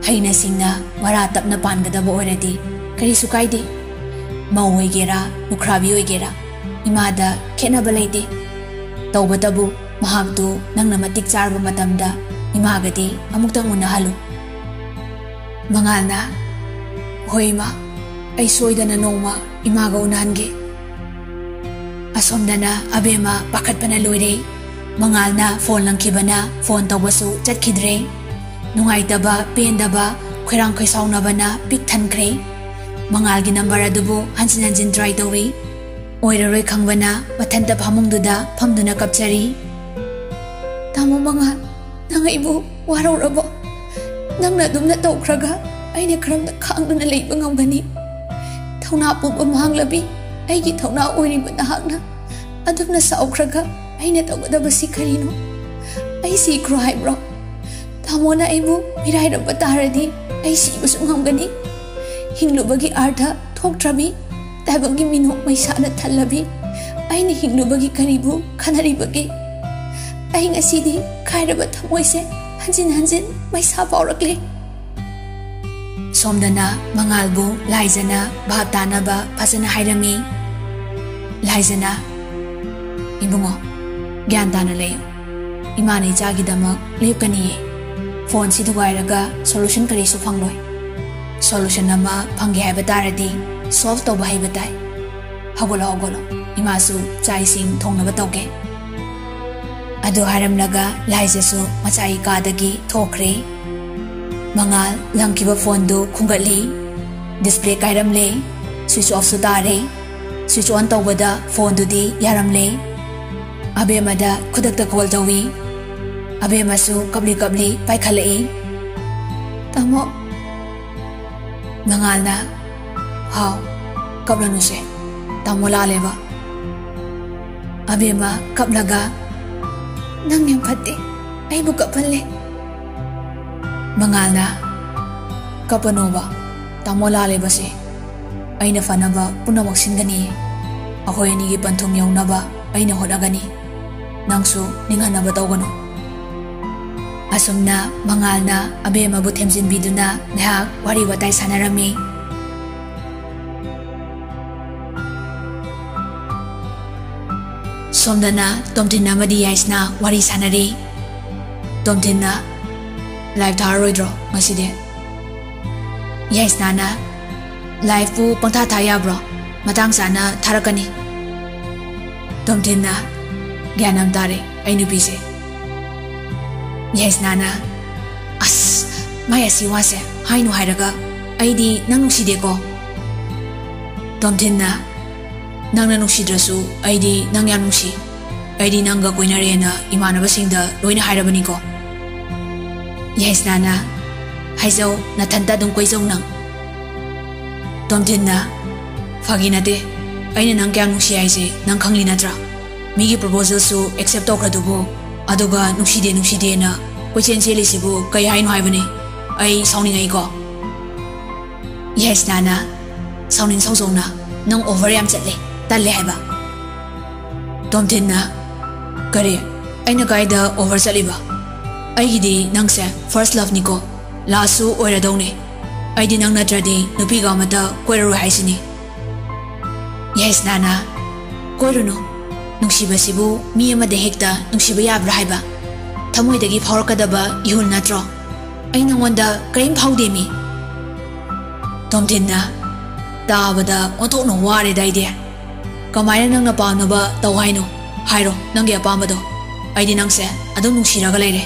ꯍꯩꯅ ꯁꯤꯡꯅ ꯃꯔꯥ ꯇꯞꯅ ꯄꯥꯟꯒꯗꯕ ꯑꯣꯏꯔꯗꯤ ꯀꯔꯤꯁꯨ ꯀꯥꯏꯗꯦ꯫ ꯃꯧ ꯑꯣꯏꯒꯦꯔꯥ, ꯂꯨꯈ꯭ꯔꯥꯕꯤ ꯑꯣꯏꯒꯦꯔꯥ, ꯏꯃꯥꯗ ꯈꯦꯠꯅꯕ ꯂꯩꯇꯦ꯫ ꯇꯧꯕꯇꯕꯨ ꯃꯍꯥꯛꯇꯨ ꯅꯪꯅ ꯃꯇꯤꯛ ꯆꯥꯔꯕ ꯃꯇꯝꯗ ꯏꯃꯥꯒꯗꯤ ꯑꯃꯨꯛꯇꯪ ꯎꯅꯍꯜꯂꯨ꯫ ꯃꯉꯥꯜꯅ, "ꯍꯣꯏ ꯏꯃꯥ, ꯑꯩ ꯁꯣꯏꯗꯅ ꯅꯣꯡꯃ ꯏꯃꯥꯒ ꯎꯅꯍꯟꯒꯦ꯫" ꯑꯁꯣꯝꯗꯅ ꯑꯕꯦꯝꯃ ꯄꯥꯈꯠꯄꯅ ꯂꯣꯏꯔꯦ꯫ ꯃꯉꯥꯜꯅ ꯐꯣꯟ ꯂꯪꯈꯤꯕꯅ ꯐꯣꯟ ꯇꯧꯕꯁꯨ ꯆꯠꯈꯤꯗ꯭ꯔꯦ꯫ ꯅꯨꯡꯉꯥꯏꯇꯕ, ꯄꯦꯟꯗꯕ, ꯈꯣꯏꯔꯥꯡ ꯈꯣꯏꯁꯥꯎꯅꯕꯅ ꯄꯤꯛ ꯊꯟꯈ꯭ꯔꯦ꯫ ꯃꯉꯥꯜꯒꯤ ꯅꯝꯕꯔ ꯑꯗꯨꯕꯨ ꯍꯟꯖꯤꯟ ꯍꯟꯖꯤꯟ ꯇ꯭ꯔꯥꯏ ꯇꯧꯏ꯫ ꯑꯣꯏꯔꯔꯣꯏ ꯈꯪꯕꯅ ꯃꯊꯟꯇ ꯐꯃꯨꯡꯗꯨꯗ ꯐꯝꯗꯨꯅ ꯀꯞꯆꯔꯤ꯫ "ꯇꯥꯃꯣ ꯃꯉꯥꯜ, ꯅꯪ ꯑꯩꯕꯨ ꯋꯥꯔꯧꯔꯕꯣ? ꯅꯪꯅ ꯑꯗꯨꯝꯅ ꯇꯧꯈ꯭ꯔꯒ ꯑꯩꯅ ꯀꯔꯝꯅ ꯈꯥꯡꯗꯨꯅ ꯂꯩꯕ ꯉꯝꯒꯅꯤ? ꯊꯧꯅꯥ ꯄꯨꯕ ꯃꯍꯥꯛꯂꯕꯤ ꯑꯩꯒꯤ ꯊꯧꯅꯥ ꯑꯣꯏꯔꯤꯕ ꯅꯍꯥꯛꯅ ꯑꯗꯨꯝꯅ ꯁꯥꯎꯈ꯭ꯔꯒ ꯑꯩꯅ ꯇꯧꯒꯗꯕꯁꯤ ꯀꯔꯤꯅꯣ? ꯑꯩ ꯁꯤꯈ꯭ꯔꯣ ꯍꯥꯏꯕ꯭ꯔꯣ? ꯇꯥꯃꯣꯅ ꯑꯩꯕꯨ ꯃꯤꯔꯥꯏꯔꯝꯕ ꯇꯥꯔꯗꯤ ꯑꯩ ꯁꯤꯕꯁꯨ ꯉꯝꯒꯅꯤ꯫ ꯍꯤꯡꯂꯨꯕꯒꯤ ꯑꯥꯔꯊ ꯊꯣꯛꯇ꯭ꯔꯕꯤ, ꯇꯥꯏꯕꯪꯒꯤ ꯃꯤꯅꯣꯛ ꯃꯩꯁꯥꯅ ꯊꯜꯂꯕꯤ ꯑꯩꯅ ꯍꯤꯡꯂꯨꯕꯒꯤ ꯀꯔꯤꯕꯨ ꯈꯟꯅꯔꯤꯕꯒꯦ? ꯑꯩ ꯉꯁꯤꯗꯤ ꯀꯥꯏꯔꯕ ꯊꯃꯣꯏꯁꯦ ꯍꯟꯖꯤꯟ ꯍꯟꯖꯤꯟ ꯃꯩꯁꯥ ꯐꯥꯎꯔꯛꯂꯦ꯫" ꯁꯣꯝꯗꯅ ꯃꯉꯥꯜꯕꯨ ꯂꯥꯏꯖꯅ ꯚꯥꯞ ꯇꯥꯅꯕ ꯐꯖꯅ ꯍꯥꯏꯔꯝꯃꯤ꯫ ꯂꯥꯏꯖꯅ, "ꯏꯕꯨꯡꯉꯣ, ꯒ꯭ꯌꯥꯟ ꯇꯥꯅ ꯂꯩꯌꯨ꯫ ꯏꯃꯥꯅ ꯏꯆꯥꯒꯤꯗꯃꯛ ꯂꯦꯞꯀꯅꯤꯌꯦ꯫ ꯐꯣꯟꯁꯤ ꯊꯨꯒꯥꯏꯔꯒ ꯁꯣꯂꯨꯁꯟ ꯀꯔꯤꯁꯨ ꯐꯪꯂꯣꯏ꯫ ꯁꯣꯂꯨꯁꯟ ꯑꯃ ꯐꯪꯒꯦ ꯍꯥꯏꯕ ꯇꯥꯔꯗꯤ ꯁꯣꯜꯚ ꯇꯧꯕ ꯍꯩꯕ ꯇꯥꯏ꯫ ꯍꯧꯒꯠꯂꯣ, ꯍꯧꯒꯠꯂꯣ꯫ ꯏꯃꯥꯁꯨ ꯆꯥꯛ ꯏꯁꯤꯡ ꯊꯣꯡꯅꯕ ꯇꯧꯒꯦ꯫" ꯑꯗꯨ ꯍꯥꯏꯔꯝꯂꯒ ꯂꯥꯏꯖꯁꯨ ꯃꯆꯥꯒꯤ ꯀꯥꯗꯒꯤ ꯊꯣꯛꯈ꯭ꯔꯦ꯫ ꯃꯉꯥꯜ ꯂꯪꯈꯤꯕ ꯐꯣꯟꯗꯨ ꯈꯨꯝꯒꯠꯂꯤ꯫ ꯗꯤꯁꯄ꯭ꯂꯦ ꯀꯥꯏꯔꯝꯂꯦ꯫ ꯁ꯭ꯋꯤꯆ ꯑꯣꯐꯁꯨ ꯇꯥꯔꯦ꯫ ꯁ꯭ꯋꯤꯆ ꯑꯣꯟ ꯇꯧꯕꯗ ꯐꯣꯟꯗꯨꯗꯤ ꯌꯥꯔꯝꯂꯦ꯫ ꯑꯕꯦꯝꯃꯗ ꯈꯨꯗꯛꯇ ꯀꯣꯜ ꯇꯧꯏ꯫ ꯑꯕꯦꯝꯃꯁꯨ ꯀꯞꯂꯤ ꯀꯞꯂꯤ ꯄꯥꯏꯈꯠꯂꯛꯏ꯫ "ꯇꯥꯃꯣ꯫" ꯃꯉꯥꯜꯅ, "ꯍꯥꯎ, ꯀꯞꯂꯅꯨꯁꯦ, ꯇꯥꯃꯣ ꯂꯥꯜꯂꯦꯕ꯫" ꯑꯕꯦꯝꯃ ꯀꯞꯂꯒ, "ꯅꯪ ꯌꯥꯝ ꯐꯠꯇꯦ, ꯑꯩꯕꯨ ꯀꯞꯍꯜꯂꯦ꯫" ꯃꯉꯥꯜꯅ, "ꯀꯞꯄꯅꯣꯕ, ꯇꯥꯃꯣ ꯂꯥꯜꯂꯦꯕꯁꯦ꯫ ꯑꯩꯅ ꯐꯅꯕ ꯄꯨꯝꯅꯃꯛ ꯁꯤꯟꯒꯅꯤ꯫ ꯑꯩꯈꯣꯏ ꯑꯅꯤꯒꯤ ꯄꯟꯊꯨꯡ ꯌꯧꯅꯕ ꯑꯩꯅ ꯍꯣꯠꯅꯒꯅꯤ꯫ ꯅꯪꯁꯨ ꯅꯤꯡꯍꯟꯅꯕ ꯇꯧꯒꯅꯨ꯫ ꯑꯁꯨꯝꯅ ꯃꯉꯥꯜꯅ ꯑꯕꯦꯝꯃꯕꯨ ꯊꯦꯝꯖꯤꯟꯕꯤꯗꯨꯅ ꯉꯥꯏꯍꯥꯛ ꯋꯥꯔꯤ ꯋꯥꯇꯥꯏ ꯁꯥꯟꯅꯔꯝꯃꯤ꯫ ꯁꯣꯝꯗꯅ ꯇꯣꯝꯊꯤꯟ ꯑꯃꯗꯤ ꯌꯥꯏꯁꯅꯥ ꯋꯥꯔꯤ ꯁꯥꯟꯅꯔꯤ꯫ ꯇꯣꯝꯊꯤꯟꯅ, "ꯂꯥꯏꯚ ꯊꯥꯔꯔꯣꯏꯗ꯭ꯔꯣ ꯉꯁꯤꯗꯤ?" ꯌꯥꯏꯁꯅꯥꯅ, "ꯂꯥꯏꯚꯄꯨ ꯄꯪꯊꯥ ꯊꯥ ꯌꯥꯕ꯭ꯔꯣ? ꯃꯇꯥꯡ ꯆꯥꯅ ꯊꯥꯔꯛꯀꯅꯤ꯫" ꯇꯣꯝꯊꯤꯟꯅ, "ꯒ꯭ꯌꯥꯟ ꯑꯃ ꯇꯥꯔꯦ ꯑꯩ ꯅꯨꯄꯤꯁꯦ꯫" ꯌꯥꯏꯁꯅꯥꯅ, "ꯑꯁ, ꯃꯥꯏ ꯑꯁꯤ ꯋꯥꯁꯦ ꯍꯥꯏꯅꯨ ꯍꯥꯏꯔꯒ ꯑꯩꯗꯤ ꯅꯪ ꯅꯨꯡꯁꯤꯗꯦꯀꯣ꯫" ꯇꯣꯝꯊꯤꯟꯅ, "ꯅꯪꯅ ꯅꯨꯡꯁꯤꯗ꯭ꯔꯁꯨ ꯑꯩꯗꯤ ꯅꯪ ꯌꯥꯝ ꯅꯨꯡꯁꯤ꯫ ꯑꯩꯗꯤ ꯅꯪꯒ ꯀꯣꯏꯅꯔꯦꯅ ꯏꯃꯥꯟꯅꯕꯁꯤꯡꯗ ꯂꯣꯏꯅ ꯍꯥꯏꯔꯕꯅꯤꯀꯣ꯫" ꯌꯥꯏꯁꯅꯥꯅ, "ꯍꯥꯏꯖꯧ, ꯅꯊꯟꯇ ꯑꯗꯨꯝ ꯀꯣꯏꯖꯧ ꯅꯪ꯫" ꯇꯣꯝꯊꯤꯟꯅ, "ꯐꯥꯒꯤ ꯅꯠꯇꯦ, ꯑꯩꯅ ꯅꯪ ꯀꯌꯥꯝ ꯅꯨꯡꯁꯤ ꯍꯥꯏꯁꯦ ꯅꯪ ꯈꯪꯂꯤ ꯅꯠꯇ꯭ꯔꯥ? ꯃꯤꯒꯤ ꯄ꯭ꯔꯣꯄꯣꯖꯦꯜꯁꯨ ꯑꯦꯛꯁꯦꯞ ꯇꯧꯈ꯭ꯔꯗꯨꯕꯨ, ꯑꯗꯨꯒ ꯅꯨꯡꯁꯤꯗꯦ ꯅꯨꯡꯁꯤꯗꯦꯅ ꯀꯣꯏꯆꯦꯟ ꯆꯦꯜꯂꯤꯁꯤꯕꯨ ꯀꯩ ꯍꯥꯏꯅꯣ ꯍꯥꯏꯕꯅꯤ? ꯑꯩ ꯁꯥꯎꯅꯤꯡꯉꯛꯏꯀꯣ꯫" ꯌꯥꯏꯁꯅꯥꯅ, "ꯁꯥꯎꯅꯤꯡ ꯁꯥꯎꯖꯧꯅ, ꯅꯪ ꯑꯣꯚꯔ ꯌꯥꯝ ꯆꯠꯂꯦ, ꯇꯜꯂꯦ ꯍꯥꯏꯕ꯫" ꯇꯣꯝꯊꯤꯟꯅ, "ꯀꯔꯤ? ꯑꯩꯅ ꯀꯥꯏꯗ ꯑꯣꯚꯔ ꯆꯠꯂꯤꯕ? ꯑꯩꯒꯤꯗꯤ ꯅꯪꯁꯦ ꯐꯥꯔꯁ ꯂꯚꯅꯤꯀꯣ, ꯂꯥꯁꯁꯨ ꯑꯣꯏꯔꯗꯧꯅꯤ꯫ ꯑꯩꯗꯤ ꯅꯪ ꯅꯠꯇ꯭ꯔꯗꯤ ꯅꯨꯄꯤꯒ ꯑꯃꯠꯇ ꯀꯣꯏꯔꯔꯣꯏ ꯍꯥꯏꯁꯤꯅꯤ꯫" ꯌꯥꯏꯁꯅꯥꯅ, "ꯀꯣꯏꯔꯨꯅꯨ, ꯅꯨꯡꯁꯤꯕꯁꯤꯕꯨ ꯃꯤ ꯑꯃꯗ ꯍꯦꯛꯇ ꯅꯨꯡꯁꯤꯕ ꯌꯥꯕ꯭ꯔꯥ ꯍꯥꯏꯕ? ꯊꯃꯣꯏꯗꯒꯤ ꯐꯥꯎꯔꯛꯀꯗꯕ ꯏꯍꯨꯜ ꯅꯠꯇ꯭ꯔꯣ? ꯑꯩ ꯅꯉꯣꯟꯗ ꯀꯔꯤꯝ ꯐꯥꯎꯗꯦ ꯃꯤ꯫" ꯇꯣꯝꯊꯤꯟꯅ, "ꯇꯥꯕꯗ ꯑꯣꯟꯊꯣꯛꯅ ꯋꯥꯔꯦꯗ ꯑꯩꯗꯤ꯫ ꯀꯃꯥꯏꯅ ꯅꯪꯅ ꯄꯥꯝꯅꯕ ꯇꯧ ꯍꯥꯏꯅꯣ? ꯍꯥꯏꯔꯣ ꯅꯪꯒꯤ ꯑꯄꯥꯝꯕꯗꯣ꯫ ꯑꯩꯗꯤ ꯅꯪꯁꯦ ꯑꯗꯨꯝ ꯅꯨꯡꯁꯤꯔꯒ ꯂꯩꯔꯦ꯫"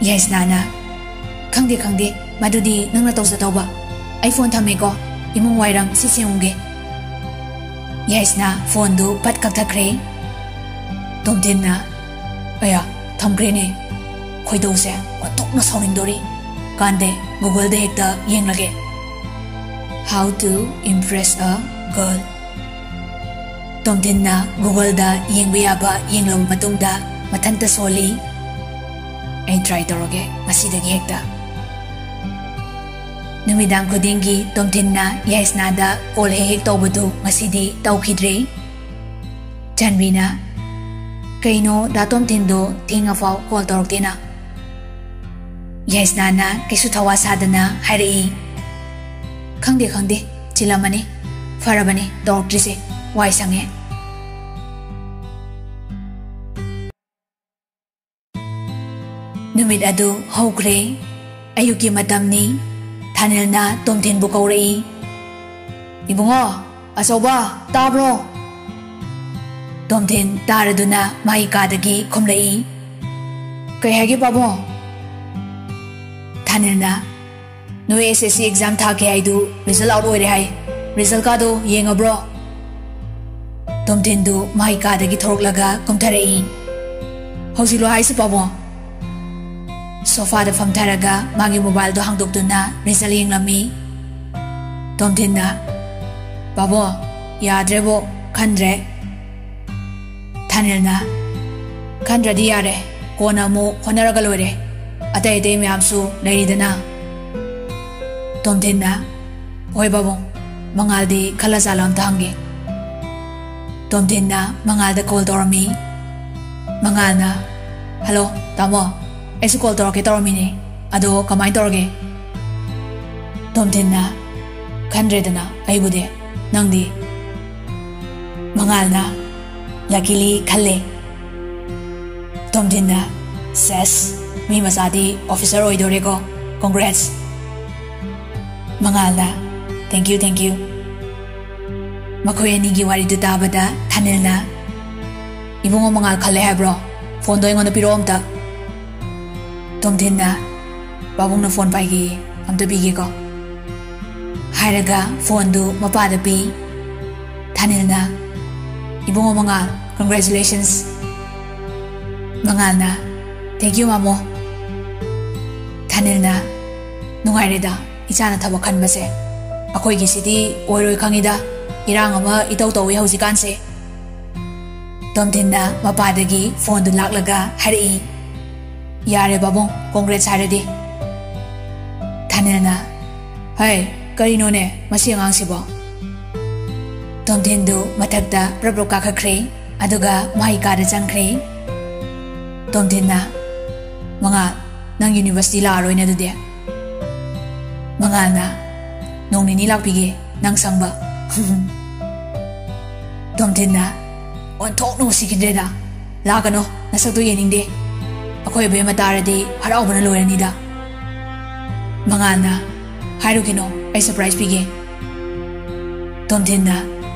ꯌꯥꯏꯁꯅꯥꯅ, "ꯈꯪꯗꯦ, ꯈꯪꯗꯦ, ꯃꯗꯨꯗꯤ ꯅꯪꯅ ꯇꯧꯖꯗꯧꯕ꯫ ꯑꯩ ꯐꯣꯟ ꯊꯝꯃꯦꯀꯣ, ꯏꯃꯨꯡ ꯋꯥꯏꯔꯝ ꯁꯤ ꯁꯦꯡꯉꯨꯒꯦ꯫" ꯌꯥꯏꯁꯅꯥ ꯐꯣꯟꯗꯨ ꯄꯠ ꯀꯛꯊꯠꯈ꯭ꯔꯦ꯫ ꯇꯣꯝꯊꯤꯟꯅ, "ꯑꯌꯥ, ꯊꯝꯈ꯭ꯔꯦꯅꯦ꯫ ꯈꯣꯏꯗꯧꯁꯦ ꯑꯣꯟꯊꯣꯛꯅ ꯁꯥꯎꯅꯤꯡꯗꯣꯔꯤ꯫ ꯀꯥꯟꯗꯦ, ꯒꯨꯒꯜꯗ ꯍꯦꯛꯇ ꯌꯦꯡꯂꯒꯦ꯫" "How to impress a girl꯫" ꯇꯣꯝꯊꯤꯟꯅ ꯒꯨꯒꯜꯗ ꯌꯦꯡꯕ ꯌꯥꯕ ꯌꯦꯡꯂꯕ ꯃꯇꯨꯡꯗ ꯃꯊꯟꯇ ꯁꯣꯜꯂꯤ꯫ "ꯑꯩ ꯇ꯭ꯔꯥꯏ ꯇꯧꯔꯒꯦ ꯉꯁꯤꯗꯒꯤ ꯍꯦꯛꯇ꯫" ꯅꯨꯃꯤꯗꯥꯡ ꯈꯨꯗꯤꯡꯒꯤ ꯇꯣꯝꯊꯤꯟꯅ ꯌꯥꯏꯁꯅꯥꯗ ꯀꯣꯜ ꯍꯦꯛ ꯍꯦꯛ ꯇꯧꯕꯗꯨ ꯉꯁꯤꯗꯤ ꯇꯧꯈꯤꯗ꯭ꯔꯦ꯫ ꯆꯥꯟꯕꯤꯅ, ꯀꯩꯅꯣ ꯗꯥ ꯇꯣꯝꯊꯤꯟꯗꯣ ꯊꯦꯡꯉꯐꯥꯎ ꯀꯣꯜ ꯇꯧꯔꯛꯇꯦꯅ? ꯌꯥꯏꯁꯅꯥꯅ ꯀꯩꯁꯨ ꯊꯋꯥ ꯁꯥꯗꯅ ꯍꯥꯏꯔꯛꯏ꯫ "ꯈꯪꯗꯦ, ꯈꯪꯗꯦ, ꯆꯤꯜꯂꯝꯃꯅꯤ꯫ ꯐꯔꯕꯅꯤ ꯇꯧꯔꯛꯇ꯭ꯔꯤꯁꯦ, ꯋꯥꯏ ꯁꯪꯉꯦ"꯫ ꯅꯨꯃꯤꯠ ꯑꯗꯨ ꯍꯧꯈ꯭ꯔꯦ꯫ ꯑꯌꯨꯛꯀꯤ ꯃꯇꯝꯅꯤ꯫ ꯊꯥꯅꯤꯜꯅ ꯇꯣꯝꯊꯤꯟꯕꯨ ꯀꯧꯔꯛꯏ꯫ "ꯏꯕꯨꯡꯉꯣ, ꯑꯆꯧꯕ, ꯇꯥꯕ꯭ꯔꯣ?" ꯇꯣꯝꯊꯤꯟ ꯇꯥꯔꯗꯨꯅ ꯃꯥꯒꯤ ꯀꯥꯗꯒꯤ ꯈꯨꯝꯂꯛꯏ꯫ "ꯀꯩ ꯍꯥꯏꯒꯦ ꯄꯥꯕꯨꯡ?" ꯊꯥꯅꯤꯜꯅ, "ꯅꯣꯏ S S C exam ꯊꯥꯈꯤ ꯍꯥꯏꯗꯨ result out ꯑꯣꯏꯔꯦ ꯍꯥꯏ꯫ Result ꯀꯥꯗꯣ ꯌꯦꯡꯉꯕ꯭ꯔꯣ?" ꯇꯣꯝꯊꯤꯟꯗꯨ ꯃꯥꯒꯤ ꯀꯥꯗꯒꯤ ꯊꯣꯔꯛꯂꯒ ꯀꯨꯝꯊꯔꯛꯏ꯫ "ꯍꯧꯖꯤꯛꯂꯣ ꯍꯥꯏꯁꯤ ꯄꯥꯕꯨꯡ?" ꯁꯣꯐꯥꯗ ꯐꯝꯊꯔꯒ ꯃꯥꯒꯤ mobileꯗꯣ ꯍꯥꯡꯗꯣꯛꯇꯨꯅ result ꯌꯦꯡꯂꯝꯃꯤ꯫ ꯇꯣꯝꯊꯤꯟꯅ, "ꯄꯥꯕꯨꯡ, ꯌꯥꯗ꯭ꯔꯦꯕꯣ, ꯈꯟꯗ꯭ꯔꯦ"꯫ ꯊꯥꯅꯤꯜꯅ, "ꯈꯟꯗ꯭ꯔꯗꯤ ꯌꯥꯔꯦ, ꯀꯣꯟꯅ ꯑꯃꯨꯛ ꯍꯣꯠꯅꯔꯒ ꯂꯣꯏꯔꯦ, ꯑꯇꯩ ꯑꯇꯩ ꯃꯌꯥꯝꯁꯨ ꯂꯩꯔꯤꯗꯅ"꯫ ꯇꯣꯝꯊꯤꯟꯅ, "ꯍꯣꯏ ꯄꯥꯕꯨꯡ, ꯃꯉꯥꯜꯗꯤ ꯈꯜꯂ ꯖꯥꯠꯂ ꯑꯝꯇ ꯍꯪꯒꯦ"꯫ ꯇꯣꯝꯊꯤꯟꯅ ꯃꯉꯥꯜꯗ call ꯇꯧꯔꯝꯃꯤ꯫ ꯃꯉꯥꯜꯅ, "Hello, ꯇꯥꯃꯣ, ꯑꯩꯁꯨ call ꯇꯧꯔꯛꯀꯦ ꯇꯧꯔꯝꯃꯤꯅꯦ, ꯑꯗꯣ ꯀꯃꯥꯏꯅ ꯇꯧꯔꯒꯦ?" ꯇꯣꯝꯊꯤꯟꯅ, "ꯈꯟꯗ꯭ꯔꯦꯗꯅ ꯑꯩꯕꯨꯗꯤ, ꯅꯪꯗꯤ?" ꯃꯉꯥꯜꯅ, "Luckily ꯈꯜꯂꯦ"꯫ ꯇꯣꯝꯊꯤꯟꯅ, "ꯁꯦꯁ, ꯃꯤ ꯃꯆꯥꯗꯤ officer ꯑꯣꯏꯗꯣꯔꯦꯀꯣ, congrats"꯫ ꯃꯉꯥꯜꯅ, "Thank you, thank you"꯫ ꯃꯈꯣꯏ ꯑꯅꯤꯒꯤ ꯋꯥꯔꯤꯗꯨ ꯇꯥꯕꯗ ꯊꯥꯅꯤꯜꯅ, "ꯏꯕꯨꯡꯉꯣ, ꯃꯉꯥꯜ ꯈꯜꯂꯦ ꯍꯥꯏꯕ꯭ꯔꯣ? Phoneꯗꯣ ꯑꯩꯉꯣꯟꯗ ꯄꯤꯔꯛꯑꯣ ꯑꯝꯇ"꯫ ꯇꯣꯝꯊꯤꯟꯅ, "ꯄꯥꯕꯨꯡꯅ phone ꯄꯥꯏꯒꯦꯌꯦ, ꯑꯝꯇ ꯄꯤꯒꯦꯀꯣ" ꯍꯥꯏꯔꯒ phoneꯗꯨ ꯃꯄꯥꯗ ꯄꯤ꯫ ꯊꯥꯅꯤꯜꯅ, "ꯏꯕꯨꯡꯉꯣ ꯃꯉꯥꯜ, congratulations"꯫ ꯃꯉꯥꯜꯅ, "Thank you, ꯃꯥꯃꯣ"꯫ ꯊꯥꯅꯤꯜꯅ, "ꯅꯨꯡꯉꯥꯏꯔꯦꯗ ꯏꯆꯥꯅ ꯊꯕꯛ ꯈꯟꯕꯁꯦ꯫ ꯑꯩꯈꯣꯏꯒꯤꯁꯤꯗꯤ ꯑꯣꯏꯔꯣꯏ ꯈꯪꯉꯤꯗ, ꯏꯔꯥꯡ ꯑꯃ ꯏꯇꯧ ꯇꯧꯏ ꯍꯧꯖꯤꯛꯀꯥꯟꯁꯦ"꯫ ꯇꯣꯝꯊꯤꯟꯅ ꯃꯄꯥꯗꯒꯤ phoneꯗꯨ ꯂꯥꯛꯂꯒ ꯍꯥꯏꯔꯛꯏ, "ꯌꯥꯔꯦ ꯄꯥꯕꯨꯡ, congrats ꯍꯥꯏꯔꯗꯤ"꯫ ꯊꯥꯅꯤꯜꯅ, "ꯍꯩ, ꯀꯔꯤꯅꯣꯅꯦ ꯃꯁꯤ ꯑꯉꯥꯡꯁꯤꯕꯣ?" ꯇꯣꯝꯊꯤꯟꯗꯨ ꯃꯊꯛꯇ ꯄ꯭ꯔꯞ ꯄ꯭ꯔꯞ ꯀꯥꯈꯠꯈ꯭ꯔꯦ꯫ ꯑꯗꯨꯒ ꯃꯥꯒꯤ ꯀꯥꯗ ꯆꯪꯈ꯭ꯔꯦ꯫ ꯇꯣꯝꯊꯤꯟꯅ, "ꯃꯉꯥꯜ, ꯅꯪ ꯌꯨꯅꯤꯚꯔꯁꯤꯇꯤ ꯂꯥꯛꯑꯔꯣꯏꯅꯦ ꯑꯗꯨꯗꯤ?" ꯃꯉꯥꯜꯅ, "ꯅꯣꯡ ꯅꯤꯅꯤ ꯂꯥꯛꯄꯤꯒꯦ, ꯅꯪ ꯁꯪꯕ?" ꯇꯣꯝꯊꯤꯟꯅ, "ꯑꯣꯟꯊꯣꯛꯅ ꯎꯁꯤꯠꯈꯤꯗ꯭ꯔꯦꯗ꯫ ꯂꯥꯛꯀꯅꯣ, ꯅꯁꯛꯇꯣ ꯌꯦꯡꯅꯤꯡꯗꯦ꯫ ꯑꯩꯈꯣꯏ ꯑꯕꯦꯝꯃ ꯇꯥꯔꯗꯤ ꯍꯔꯥꯎꯕꯅ ꯂꯣꯏꯔꯅꯤꯗ꯫" ꯃꯉꯥꯜꯅ, "ꯍꯥꯏꯔꯨꯈꯤꯅꯣ, ꯑꯩ ꯁꯔꯄ꯭ꯔꯥꯏꯖ ꯄꯤꯒꯦ꯫" ꯇꯣꯝꯊꯤꯟꯅ,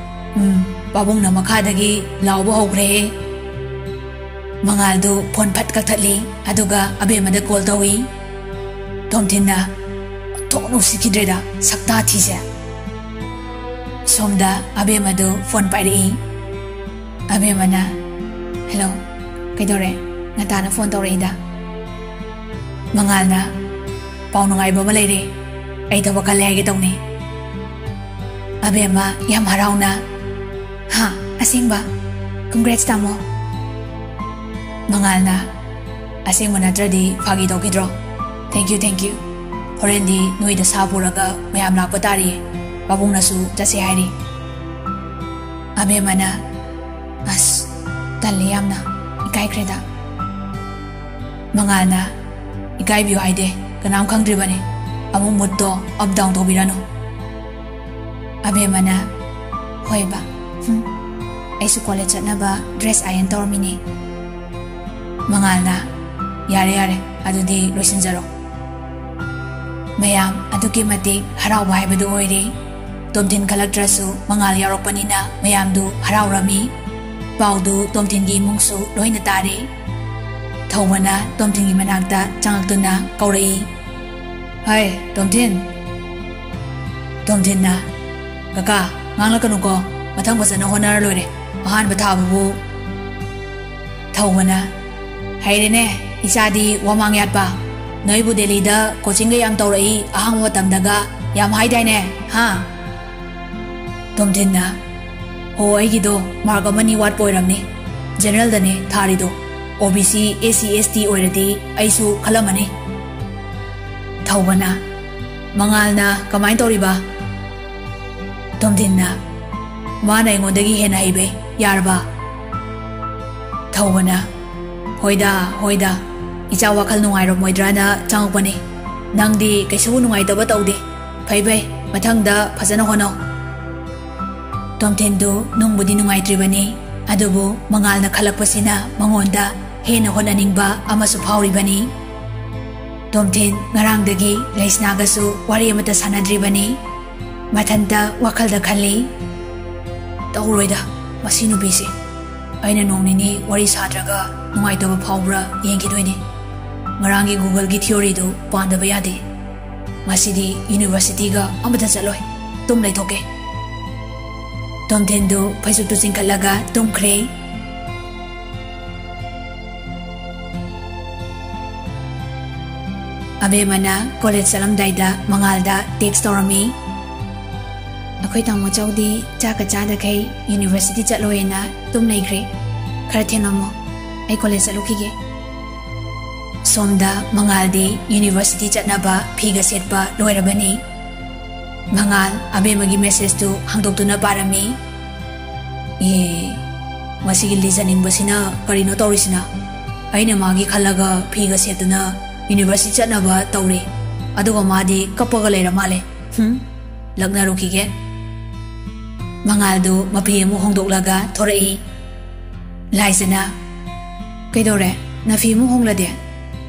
"ꯎꯝ, ꯄꯥꯕꯨꯡꯅ ꯃꯈꯥꯗꯒꯤ ꯂꯥꯎꯕ ꯍꯧꯈ꯭ꯔꯦ꯫" ꯃꯉꯥꯜꯗꯨ ꯐꯣꯟ ꯐꯠ ꯀꯛꯊꯠꯂꯤ, ꯑꯗꯨꯒ ꯑꯕꯦꯝꯃꯗ ꯀꯣꯜ ꯇꯧꯏ꯫ ꯇꯣꯝꯊꯤꯟꯅ, "ꯑꯣꯟꯊꯣꯛꯅ ꯎꯁꯤꯠꯈꯤꯗ꯭ꯔꯦꯗ, ꯁꯛꯇꯥ ꯊꯤꯁꯦ꯫" ꯁꯣꯝꯗ ꯑꯕꯦꯝꯃꯗꯨ ꯐꯣꯟ ꯄꯥꯏꯔꯛꯏ꯫ ꯑꯕꯦꯝꯃꯅ, "ꯍꯦꯜꯂꯣ, ꯀꯩꯗꯧꯔꯦ? ꯉꯟꯇꯥꯅ ꯐꯣꯟ ꯇꯧꯔꯛꯏꯗ?" ꯃꯉꯥꯜꯅ, "ꯄꯥꯎ ꯅꯨꯡꯉꯥꯏꯕ ꯑꯃ ꯂꯩꯔꯦ, ꯑꯩ ꯊꯕꯛ ꯈꯜꯂꯦ ꯍꯥꯏꯒꯦ ꯇꯧꯅꯤ꯫" ꯑꯕꯦꯝꯃ ꯌꯥꯝ ꯍꯔꯥꯎꯅ, "ꯍꯥ, ꯑꯁꯦꯡꯕ? Congrats ꯇꯥꯃꯣ꯫" ꯃꯉꯥꯜꯅ, "ꯑꯁꯦꯡꯕ ꯅꯠꯇ꯭ꯔꯗꯤ ꯐꯥꯒꯤ ꯇꯧꯈꯤꯗ꯭ꯔꯣ? Thank you, thank you꯫ ꯍꯣꯔꯦꯟꯗꯤ ꯅꯣꯏꯗ ꯁꯥ ꯄꯨꯔꯒ ꯃꯌꯥꯝ ꯂꯥꯛꯄ ꯇꯥꯔꯤꯌꯦ꯫ ꯄꯥꯕꯨꯡꯅꯁꯨ ꯆꯠꯁꯦ ꯍꯥꯏꯔꯤ꯫" ꯑꯕꯦꯝꯃꯅ, "ꯑꯁ, ꯇꯜꯂꯤ ꯌꯥꯝꯅ, ꯏꯀꯥꯏꯈ꯭ꯔꯦꯗ꯫" ꯃꯉꯥꯜꯅ, "ꯏꯀꯥꯏꯕꯤꯌꯨ ꯍꯥꯏꯗꯦ, ꯀꯅꯥꯝ ꯈꯪꯗ꯭ꯔꯤꯕꯅꯤ꯫ ꯑꯃꯨꯛ ꯃꯨꯠꯇꯣ ꯑꯞ ꯗꯥꯎꯟ ꯇꯧꯕꯤꯔꯅꯨ꯫" ꯑꯕꯦꯝꯃꯅ, "ꯍꯣꯏꯕ, ꯍꯨꯝ, ꯑꯩꯁꯨ ꯀꯣꯂꯦꯖ ꯆꯠꯅꯕ ꯗ꯭ꯔꯦꯁ ꯑꯥꯏꯔꯟ ꯇꯧꯔꯝꯃꯤꯅꯦ꯫" ꯃꯉꯥꯜꯅ, "ꯌꯥꯔꯦ, ꯌꯥꯔꯦ, ꯑꯗꯨꯗꯤ ꯂꯣꯏꯁꯤꯟꯖꯔꯣ꯫" ꯃꯌꯥꯝ ꯑꯗꯨꯛꯀꯤ ꯃꯇꯤꯛ ꯍꯔꯥꯎꯕ ꯍꯥꯏꯕꯗꯨ ꯑꯣꯏꯔꯦ꯫ ꯇꯣꯝꯊꯤꯟ ꯈꯜꯂꯛꯇ꯭ꯔꯁꯨ ꯃꯉꯥꯜ ꯌꯥꯎꯔꯛꯄꯅꯤꯅ ꯃꯌꯥꯝꯗꯨ ꯍꯔꯥꯎꯔꯝꯃꯤ꯫ ꯄꯥꯎꯗꯨ ꯇꯣꯝꯊꯤꯟꯒꯤ ꯏꯃꯨꯡꯁꯨ ꯂꯣꯏꯅ ꯇꯥꯔꯦ꯫ ꯊꯧꯕꯅ ꯇꯣꯝꯊꯤꯟꯒꯤ ꯃꯅꯥꯛꯇ ꯆꯪꯉꯛꯇꯨꯅ ꯀꯧꯔꯛꯏ, "ꯍꯩ, ꯇꯣꯝꯊꯤꯟ!" ꯇꯣꯝꯊꯤꯟꯅ, "ꯀꯀꯥ, ꯉꯥꯡꯂꯛꯀꯅꯨꯀꯣ, ꯃꯊꯪ ꯐꯖꯅ ꯍꯣꯠꯅꯔ ꯂꯣꯏꯔꯦ, ꯑꯍꯥꯟꯕ ꯊꯥꯕꯕꯨ꯫" ꯊꯧꯕꯅ, "ꯍꯩꯔꯦꯅꯦ, ꯏꯆꯥꯗꯤ ꯋꯥꯃꯥꯡ ꯌꯥꯠꯄ꯫ ꯅꯣꯏꯕꯨ ꯗꯦꯜꯂꯤꯗ ꯀꯣꯆꯤꯡꯒ ꯌꯥꯝ ꯇꯧꯔꯛꯏ, ꯑꯍꯥꯡꯕ ꯃꯇꯝꯗꯒ ꯌꯥꯝ ꯍꯥꯏꯗꯥꯏꯅꯦ, ꯍꯥ?" ꯇꯣꯝꯊꯤꯟꯅ, "ꯍꯣ, ꯑꯩꯒꯤꯗꯣ ꯃꯥꯔꯛ ꯑꯃꯅꯤ ꯋꯥꯠꯄ ꯑꯣꯏꯔꯝꯅꯤ꯫ ꯖꯦꯅꯔꯦꯜꯗꯅꯦ ꯊꯥꯔꯤꯗꯣ꯫ ꯑꯣ ꯕꯤ ꯁꯤ, ꯑꯦꯁ ꯁꯤ, ꯑꯦꯁ ꯇꯤ ꯑꯣꯏꯔꯗꯤ ꯑꯩꯁꯨ ꯈꯜꯂꯝꯃꯅꯤ꯫" ꯊꯧꯕꯅ, "ꯃꯉꯥꯜꯅ ꯀꯃꯥꯏꯅ ꯇꯧꯔꯤꯕ?" ꯇꯣꯝꯊꯤꯟꯅ, "ꯃꯥꯅ ꯑꯩꯉꯣꯟꯗꯒꯤ ꯍꯦꯟꯅ ꯍꯩꯕꯩ꯫ ꯌꯥꯔꯕ?" ꯊꯧꯕꯅ, "ꯍꯣꯏꯗ, ꯍꯣꯏꯗ, ꯏꯆꯥ ꯋꯥꯈꯜ ꯅꯨꯡꯉꯥꯏꯔꯝꯃꯣꯏꯗ꯭ꯔꯥꯅ ꯆꯪꯉꯛꯄꯅꯤ꯫ ꯅꯪꯗꯤ ꯀꯩꯁꯨ ꯅꯨꯡꯉꯥꯏꯇꯕ ꯇꯧꯗꯦ꯫ ꯐꯩ ꯐꯩ, ꯃꯊꯪꯗ ꯐꯖꯅ ꯍꯣꯠꯅꯧ꯫" ꯇꯣꯝꯊꯤꯟꯗꯨ ꯅꯨꯡꯕꯨꯗꯤ ꯅꯨꯡꯉꯥꯏꯇ꯭ꯔꯤꯕꯅꯤ, ꯑꯗꯨꯕꯨ ꯃꯉꯥꯜꯅ ꯈꯜꯂꯛꯄꯁꯤꯅ ꯃꯉꯣꯟꯗ ꯍꯦꯟꯅ ꯍꯣꯠꯅꯅꯤꯡꯕ ꯑꯃꯁꯨ ꯐꯥꯎꯔꯤꯕꯅꯤ꯫ ꯇꯣꯝꯊꯤꯟ ꯉꯔꯥꯡꯗꯒꯤ ꯂꯩꯁꯅꯥꯒꯁꯨ ꯋꯥꯔꯤ ꯑꯃꯠꯇ ꯁꯥꯟꯅꯗ꯭ꯔꯤꯕꯅꯤ꯫ ꯃꯊꯟꯇ ꯋꯥꯈꯜꯗ ꯈꯜꯂꯤ, "ꯇꯧꯔꯣꯏꯗ, ꯃꯁꯤ ꯅꯨꯄꯤꯁꯦ꯫ ꯑꯩꯅ ꯅꯣꯡ ꯅꯤꯅꯤ ꯋꯥꯔꯤ ꯁꯥꯗ꯭ꯔꯒ ꯅꯨꯡꯉꯥꯏꯇꯕ ꯐꯥꯎꯕ꯭ꯔꯥ ꯌꯦꯡꯈꯤꯗꯣꯏꯅꯤ꯫ ꯉꯔꯥꯡꯒꯤ Google-ꯒꯤ theory-ꯗꯨ ꯄꯥꯟꯗꯕ ꯌꯥꯗꯦ꯫ ꯉꯁꯤꯗꯤ university-ꯒ ꯑꯃꯠꯇ ꯆꯠꯂꯣꯏ, ꯇꯨꯝ ꯂꯩꯊꯣꯛꯀꯦ꯫" ꯇꯣꯝꯊꯤꯟꯗꯨ ꯐꯩꯖꯨꯞꯇꯨ ꯆꯤꯡꯈꯠꯂꯒ ꯇꯨꯝꯈ꯭ꯔꯦ꯫ ꯑꯕꯦꯝꯃꯅ college ꯆꯠꯂꯝꯗꯥꯏꯗ ꯃꯉꯥꯜꯗ text ꯇꯧꯔꯝꯃꯤ꯫ "ꯑꯩꯈꯣꯏ ꯇꯥꯃꯣ ꯆꯧꯗꯤ ꯆꯥꯛꯀ ꯆꯥꯗꯈꯩ university ꯆꯠꯂꯣꯏꯅ ꯇꯨꯝ ꯂꯩꯈ꯭ꯔꯦ꯫ ꯈꯔ ꯊꯦꯡꯂꯝꯃꯣ, ꯑꯩ college ꯆꯠꯂꯨꯈꯤꯒꯦ꯫" ꯁꯣꯝꯗ ꯃꯉꯥꯜꯗꯤ university ꯆꯠꯅꯕ ꯐꯤꯒ ꯁꯦꯠꯄ ꯂꯣꯏꯔꯕꯅꯤ꯫ ꯃꯉꯥꯜ ꯑꯕꯦꯝꯃꯒꯤ message-ꯇꯨ ꯍꯥꯡꯗꯣꯛꯇꯨꯅ ꯄꯥꯔꯝꯃꯤ꯫ "ꯑꯦ, ꯃꯁꯤꯒꯤ ꯂꯤꯖꯅꯤꯡꯕꯁꯤꯅ ꯀꯔꯤꯅꯣ ꯇꯧꯔꯤꯁꯤꯅ? ꯑꯩꯅ ꯃꯥꯒꯤ ꯈꯜꯂꯒ ꯐꯤꯒ ꯁꯦꯠꯇꯨꯅ university ꯆꯠꯅꯕ ꯇꯧꯔꯤ, ꯑꯗꯨꯒ ꯃꯥꯗꯤ ꯀꯞꯄꯒ ꯂꯩꯔ ꯃꯥꯜꯂꯦ꯫ ꯍꯨꯝ, ꯂꯛꯅꯔꯨꯈꯤꯒꯦ꯫" ꯃꯉꯥꯜꯗꯨ ꯃꯐꯤ ꯑꯃꯨꯛ ꯍꯣꯡꯗꯣꯛꯂꯒ ꯊꯣꯔꯛꯏ꯫ ꯂꯥꯏꯖꯅ, "ꯀꯩꯗꯧꯔꯦ? ꯅꯐꯤ ꯑꯃꯨꯛ ꯍꯣꯡꯂꯗꯤ?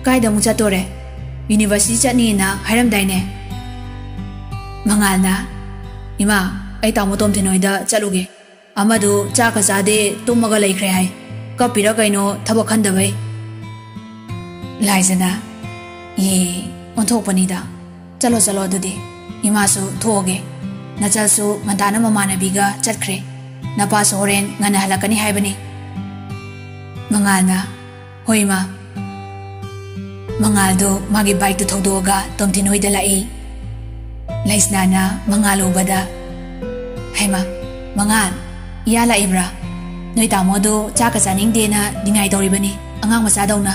ꯀꯥꯏꯗ ꯑꯃꯨꯛ ꯆꯠꯇꯣꯔꯦ? University ꯆꯠꯅꯤꯅ ꯍꯥꯏꯔꯝꯗꯥꯏꯅꯦ?" ꯃꯉꯥꯜꯅ, "ꯏꯃꯥ, ꯑꯩ ꯇꯥꯃꯣ ꯇꯣꯝꯊꯤꯟ ꯍꯣꯏꯗ ꯆꯠꯂꯨꯒꯦ꯫ ꯑꯃꯗꯨ ꯆꯥꯛꯀ ꯆꯥꯗꯦ, ꯇꯨꯝꯃꯒ ꯂꯩꯈ꯭ꯔꯦ ꯍꯥꯏ꯫ ꯀꯞꯄꯤꯔ ꯀꯩꯅꯣ, ꯊꯕꯛ ꯈꯟꯗꯕꯩ꯫" ꯂꯥꯏꯖꯅ, "ꯌꯦ, ꯑꯣꯟꯊꯣꯛꯄꯅꯤꯗ꯫ ꯆꯠꯂꯣ, ꯆꯠꯂꯣ ꯑꯗꯨꯗꯤ꯫ ꯏꯃꯥꯁꯨ ꯊꯣꯛꯑꯒꯦ꯫ ꯅꯆꯜꯁꯨ ꯉꯟꯇꯥꯅ ꯃꯃꯥꯟꯅꯕꯤꯒ ꯆꯠꯈ꯭ꯔꯦ꯫ ꯅꯄꯥꯁꯨ ꯍꯣꯔꯦꯟ ꯉꯟꯅ ꯍꯜꯂꯛꯀꯅꯤ ꯍꯥꯏꯕꯅꯤ꯫" ꯃꯉꯥꯜꯅ, "ꯍꯣꯏ, ꯏꯃꯥ꯫" ꯃꯉꯥꯜꯗꯣ ꯃꯥꯒꯤ bike-ꯇꯨ ꯊꯧꯗꯣꯛꯑꯒ ꯇꯣꯝꯊꯤꯟ ꯍꯣꯏꯗ ꯂꯥꯛꯏ꯫ ꯂꯩꯁꯅꯥꯅ ꯃꯉꯥꯜ ꯎꯕꯗ, "ꯍꯩꯃꯥ, ꯃꯉꯥꯜ, ꯏꯌꯥ ꯂꯥꯛꯏꯕ꯭ꯔꯥ? ꯅꯣꯏ ꯇꯥꯃꯣꯗꯣ ꯆꯥꯛꯀ ꯆꯥꯅꯤꯡꯗꯦꯅ ꯅꯤꯡꯉꯥꯏ ꯇꯧꯔꯤꯕꯅꯤ, ꯑꯉꯥꯡ ꯃꯆꯥꯗꯧꯅ꯫"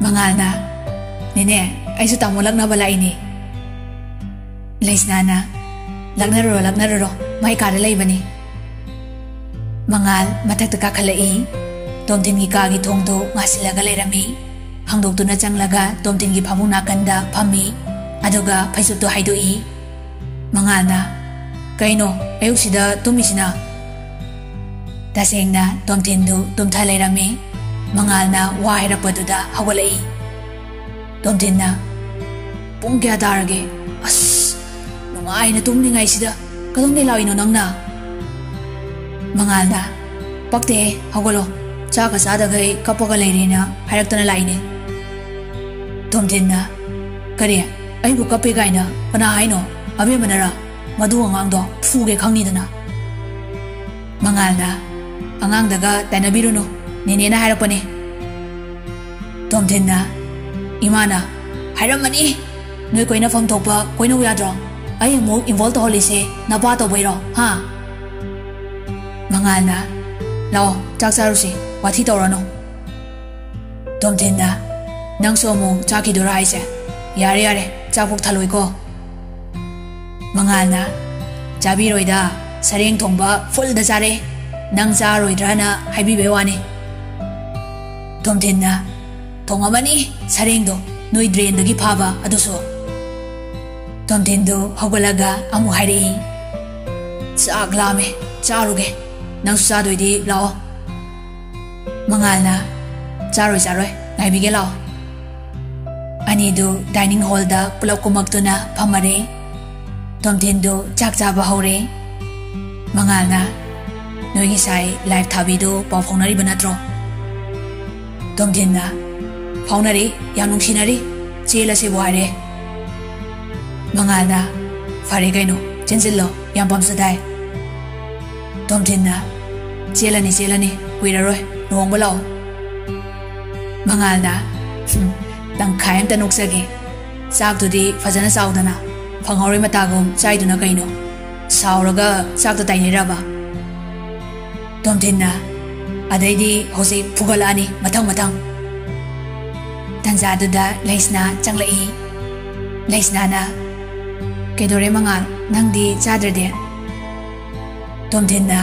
ꯃꯉꯥꯜꯅ, "ꯅꯦꯅꯦ, ꯑꯩꯁꯨ ꯇꯥꯃꯣ ꯂꯛꯅꯕ ꯂꯥꯛꯏꯅꯦ꯫" ꯂꯩꯁꯅꯥꯅ, "ꯂꯛꯅꯔꯨꯔꯣ, ꯂꯛꯅꯔꯨꯔꯣ, ꯃꯥꯏ ꯀꯥꯗ ꯂꯩꯕꯅꯤ꯫" ꯃꯉꯥꯜ ꯃꯊꯛꯇ ꯀꯥꯈꯠꯂꯛꯏ꯫ ꯇꯣꯝꯊꯤꯟꯒꯤ ꯀꯥꯒꯤ ꯊꯣꯡꯗꯨ ꯉꯥꯁꯤꯜꯂꯒ ꯂꯩꯔꯝꯃꯤ꯫ ꯍꯥꯡꯗꯣꯛꯇꯨꯅ ꯆꯪꯂꯒ ꯇꯣꯝꯊꯤꯟꯒꯤ ꯐꯃꯨꯡ ꯅꯥꯀꯟꯗ ꯐꯝꯃꯤ꯫ ꯑꯗꯨꯒ ꯐꯩꯖꯨꯞꯇꯨ ꯍꯥꯏꯗꯣꯛꯏ꯫ ꯃꯉꯥꯜꯅ, "ꯀꯩꯅꯣ ꯑꯌꯨꯛꯁꯤꯗ ꯇꯨꯝꯃꯤꯁꯤꯅ?" ꯇꯁꯦꯡꯅ ꯇꯣꯝꯊꯤꯟꯗꯨ ꯇꯨꯝꯊ ꯂꯩꯔꯝꯃꯤ꯫ ꯃꯉꯥꯜꯅ ꯋꯥ ꯍꯥꯏꯔꯛꯄꯗꯨꯗ ꯍꯧꯒꯠꯂꯛꯏ꯫ ꯇꯣꯝꯊꯤꯟꯅ, "ꯄꯨꯡ ꯀꯌꯥ ꯇꯥꯔꯒꯦ? ꯑꯁ, ꯅꯨꯡꯉꯥꯏꯅ ꯇꯨꯝꯂꯤꯉꯩꯁꯤꯗ ꯀꯗꯣꯝꯗꯩ ꯂꯥꯛꯏꯅꯣ ꯅꯪꯅ?" ꯃꯉꯥꯜꯅ, "ꯄꯛꯇꯦꯍꯦ, ꯍꯧꯒꯠꯂꯣ꯫ ꯆꯥꯛꯀ ꯆꯥꯗꯈꯩ ꯀꯞꯄꯒ ꯂꯩꯔꯦꯅ ꯍꯥꯏꯔꯛꯇꯅ ꯂꯥꯛꯏꯅꯦ꯫" ꯇꯣꯝꯊꯤꯟꯅ, "ꯀꯔꯤ? ꯑꯩꯕꯨ ꯀꯞꯄꯦ ꯀꯥꯏꯅ ꯀꯅꯥ ꯍꯥꯏꯅꯣ? ꯑꯕꯦꯝꯃꯅꯔ? ꯃꯗꯨ ꯑꯉꯥꯡꯗꯣ ꯐꯨꯒꯦ ꯈꯪꯅꯤꯗꯅ꯫" ꯃꯉꯥꯜꯅ, "ꯑꯉꯥꯡꯗꯒ ꯇꯥꯏꯅꯕꯤꯔꯨꯅꯨ, ꯅꯦꯅꯦꯅ ꯍꯥꯏꯔꯛꯄꯅꯦ꯫" ꯇꯣꯝꯊꯤꯟꯅ, "ꯏꯃꯥꯅ ꯍꯥꯏꯔꯝꯃꯅꯤ꯫ ꯅꯣꯏ ꯀꯣꯏꯅꯐꯝ ꯊꯣꯛꯄ ꯀꯣꯏꯅꯧ ꯌꯥꯗ꯭ꯔꯣ? ꯑꯩ ꯑꯃꯨꯛ involve ꯇꯧꯍꯜꯂꯤꯁꯦ ꯅꯄꯥ ꯇꯧꯕꯩꯔꯣ, ꯍꯥ?" ꯃꯉꯥꯜꯅ, "ꯂꯥꯛꯑꯣ, ꯆꯥꯛ ꯆꯥꯔꯨꯁꯤ, ꯋꯥꯊꯤ ꯇꯧꯔꯅꯨ꯫" ꯇꯣꯝꯊꯤꯟꯅ, "ꯅꯪꯁꯨ ꯑꯃꯨꯛ ꯆꯥꯈꯤꯗꯣꯏꯔꯣ ꯍꯥꯏꯁꯦ? ꯌꯥꯔꯦ, ꯌꯥꯔꯦ, ꯆꯥꯛ ꯄꯨꯛ ꯊꯜꯂꯣꯏꯀꯣ꯫" ꯃꯉꯥꯜꯅ, "ꯆꯥꯕꯤꯔꯣꯏꯗ, ꯁꯔꯦꯡ ꯊꯣꯡꯕ full ꯗ ꯆꯥꯔꯦ꯫ ꯅꯪ ꯆꯥꯔꯣꯏꯗ꯭ꯔꯥꯅ ꯍꯥꯏꯕꯤꯕꯩ ꯋꯥꯅꯤ꯫" ꯇꯣꯝꯊꯤꯟꯅ, "ꯊꯣꯡꯉꯝꯃꯅꯤ ꯁꯔꯦꯡꯗꯣ, ꯅꯣꯏ drain ꯗꯒꯤ ꯐꯥꯕ ꯑꯗꯨꯁꯨ꯫" ꯇꯣꯝꯊꯤꯟꯗꯨ ꯍꯧꯒꯠꯂꯒ ꯑꯃꯨꯛ ꯍꯥꯏꯔꯛꯏ, "ꯆꯥꯛ ꯂꯥꯝꯃꯦ, ꯆꯥꯔꯨꯒꯦ꯫ ꯅꯪꯁꯨ ꯆꯥꯗꯣꯏꯗꯤ ꯂꯥꯛꯑꯣ꯫" ꯃꯉꯥꯜꯅ, "ꯆꯥꯔꯣꯏ, ꯆꯥꯔꯣꯏ, ꯉꯥꯏꯕꯤꯒꯦ ꯂꯥꯛꯑꯣ꯫" ꯑꯅꯤꯗꯨ dining hall ꯗ ꯄꯨꯂꯞ ꯀꯨꯝꯃꯛꯇꯨꯅ ꯐꯝꯃꯔꯦ꯫ ꯇꯣꯝꯊꯤꯟꯗꯨ ꯆꯥꯛ ꯆꯥꯕ ꯍꯧꯔꯦ꯫ ꯃꯉꯥꯜꯅ, "ꯅꯣꯏꯒꯤ ꯁꯥꯏ live ꯊꯥꯕꯤꯗꯨ ꯄꯥꯎ ꯐꯥꯎꯅꯔꯤꯕ ꯅꯠꯇ꯭ꯔꯣ?" ꯇꯣꯝꯊꯤꯟꯅ, "ꯐꯥꯎꯅꯔꯤ, ꯌꯥꯝ ꯅꯨꯡꯁꯤꯅꯔꯤ, ꯆꯦꯜꯂꯁꯤꯕꯨ ꯍꯥꯏꯔꯦ꯫" ꯃꯉꯥꯜꯅ, "ꯐꯔꯦ ꯀꯩꯅꯣ, ꯆꯦꯟꯁꯤꯜꯂꯣ, ꯌꯥꯝ ꯄꯥꯝꯖꯗꯥꯏ꯫" ꯇꯣꯝꯊꯤꯟꯅ, "ꯆꯦꯜꯂꯅꯤ, ꯆꯦꯜꯂꯅꯤ, ꯀꯨꯏꯔꯔꯣꯏ, ꯂꯨꯍꯣꯡꯕ ꯂꯥꯛꯑꯣ꯫" ꯃꯉꯥꯜꯅ, "ꯍꯨꯝ, ꯇꯪꯈꯥꯏ ꯑꯝꯇ ꯅꯣꯛꯆꯒꯦ꯫ ꯆꯥꯛꯇꯨꯗꯤ ꯐꯖꯅ ꯆꯥꯎꯗꯅ, ꯐꯪꯍꯧꯔꯣꯏ ꯃꯇꯥꯒꯨꯝ ꯆꯥꯏꯗꯨꯅ ꯀꯩꯅꯣ? ꯁꯥꯎꯔꯒ ꯆꯥꯛꯇ ꯇꯥꯏꯅꯩꯔꯕ?" ꯇꯣꯝꯊꯤꯟꯅ, "ꯑꯗꯩꯗꯤ ꯍꯧꯖꯤꯛ ꯐꯨꯒꯠꯂꯛꯑꯅꯤ ꯃꯊꯪ ꯃꯊꯪ꯫" ꯇꯟꯖꯥꯗꯨꯗ ꯂꯩꯁꯅꯥ ꯆꯪꯂꯛꯏ꯫ ꯂꯩꯁꯅꯥꯅ, "ꯀꯩꯗꯧꯔꯦ ꯃꯉꯥꯜ, ꯅꯪꯗꯤ ꯆꯥꯗ꯭ꯔꯗꯤ?" ꯇꯣꯝꯊꯤꯟꯅ,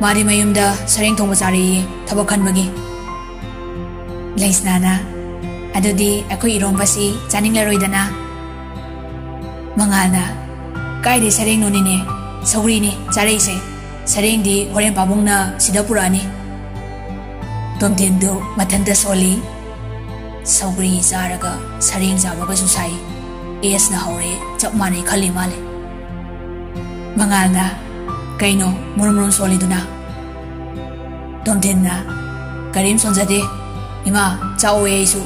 ꯃꯥꯗꯤ ꯃꯌꯨꯝꯗ ꯁꯔꯦꯡ ꯊꯣꯡꯕ ꯆꯥꯔꯛꯏ ꯊꯕꯛ ꯈꯟꯕꯒꯤ꯫ ꯂꯩꯁꯅꯥꯅ, "ꯑꯗꯨꯗꯤ ꯑꯩꯈꯣꯏ ꯏꯔꯣꯝꯕꯁꯤ ꯆꯥꯅꯤꯡꯂꯔꯣꯏꯗꯅ?" ꯃꯉꯥꯜꯅ, "ꯀꯥꯏꯗꯩ ꯁꯔꯦꯡꯅꯣꯅꯤꯅꯦ? ꯁꯧꯒ꯭ꯔꯤꯅꯤ ꯆꯥꯔꯛꯏꯁꯦ꯫ ꯁꯔꯦꯡꯗꯤ ꯍꯣꯔꯦꯟ ꯄꯥꯕꯨꯡꯅ ꯁꯤꯗ ꯄꯨꯔꯛꯑꯅꯤ꯫" ꯇꯣꯝꯊꯤꯟꯗꯨ ꯃꯊꯟꯇ ꯁꯣꯜꯂꯤ꯫ ꯁꯧꯒ꯭ꯔꯤ ꯆꯥꯔꯒ ꯁꯔꯦꯡ ꯆꯥꯕꯒꯁꯨ ꯁꯥꯏ꯫ ꯑꯦꯁꯅ ꯍꯧꯔꯦ, ꯆꯞ ꯃꯥꯟꯅꯩ ꯈꯜꯂꯤ ꯃꯥꯜꯂꯦ꯫ ꯃꯉꯥꯜꯅ, "ꯀꯩꯅꯣ ꯃꯨꯔꯨꯝ ꯃꯨꯔꯨꯝ ꯁꯣꯜꯂꯤꯗꯨꯅ?" ꯇꯣꯝꯊꯤꯟꯅ, "ꯀꯔꯤꯝ ꯁꯣꯟꯖꯗꯦ ꯏꯃꯥ, ꯆꯥꯎꯋꯦ ꯑꯩꯁꯨ꯫"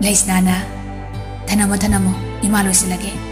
ꯂꯩꯁꯅꯥꯅ, "ꯊꯅꯝꯃꯣ ꯊꯅꯝꯃꯣ, ꯏꯃꯥ ꯂꯣꯏꯁꯤꯜꯂꯒꯦ꯫"